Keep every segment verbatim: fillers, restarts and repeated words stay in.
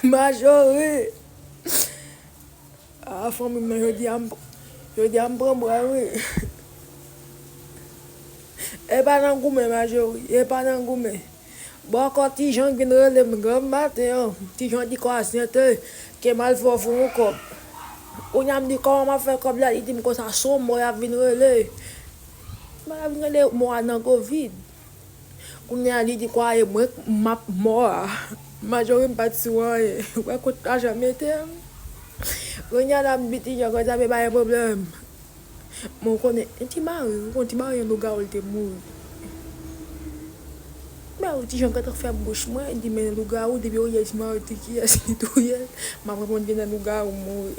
Majori. A, fanmi mwen, jodi a m, jodi a m pran bwa, wi. E pa nan goumen, Majori, e pa nan goumen. Bòkò Ti Jan vin rele m granm maten an. Ti Jan di kò a sente, ke m al fè w fè yon kòb. Kounye a m di, kòman m ap fè kòb la? Li di m konsa, se yon mò y ap vin rele. Mò y ap vin rele, mò a nan gwo vid. Kounye a li di kwa e mwen k m ap mò a. Majori m pa t sou anyen. Ou wè kot lajan mete m. Kounye a l ap di Ti Jan konsa, men pa gen pwoblèm. Men w konnen, e Ti Mari, ou konn Ti Mari yon lougawou li te mouri. Men Ti Jan gentan fè bouch mwen, di men lougawou, depi yo rele Ti Mari, te kiyès ki touye l? M ap reponn gen nan lougawou mouri.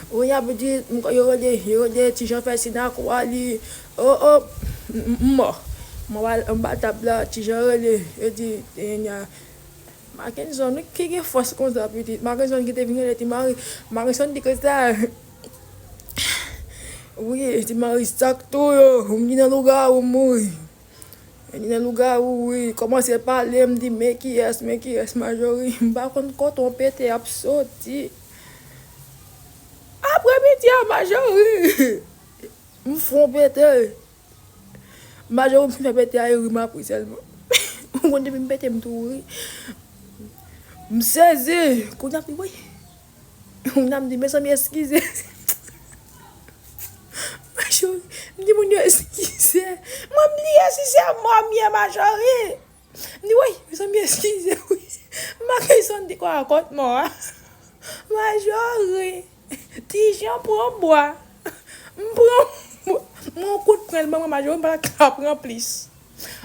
Kounye a pitit, m, yo rele, yo rele Ti Jan fè sina kwa li. O, o, m, m, m mò. M anba, anba tab la, Ti Jan rele, yo di, enya, Mackenson, ki gen fòs konsa, pitit? Mackenson ki te vin rele Ti Mari. Mackenson di konsa, wi, Ti Mari, sa k touye w, m di nan lougawou mouri. Li nan lougawou, wi. Kòmanse pale, m di, men kiyès, men kiyès, Majori? M pa konn kote yon pete ap soti. Aprè midi a, Majori, m fè yon pete. Majori, m fin fè pete a, e ri m ap ri sèlman. Ou konn depi m pete, m tou ri. M sezi. Kounye a m di, woy. Moun nan m di, mezanmi, eskize. Majori, m di moun yo eskize. Mwen bliye si se mò m ye, Majori. M di, woy, mezanmi, eskize, wi. Mackenson di kwa kont mò a. Majori, Ti Jan pran bwa. M pran bwa. M pran kout pran, l ban mwen, Majori, m pa t ka pran plis.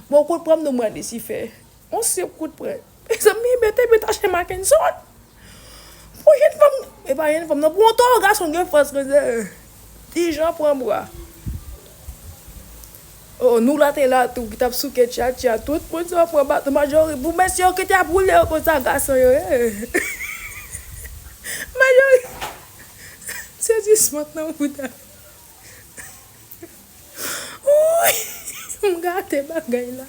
Bon, kout pran m nou mwen Lisifè. Yon senp kout pran. Mezanmi, mete m tache Mackenson. Pou jèn fanm, e pa jèn fanm, non, pou yon toro gason gen fòs konsa. Ti Jan pran bwa. Oh, nou la te la tou, ki t ap souke tchatcha, tout moun sa pran baton, Majori. Pou mesye yo ki t ap woule yo konsa, gason yo ye. Majori. Sezisman nan bouda. Woy! M gate bagay la.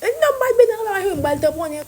E non, m bay benen la, m bay tanponnen.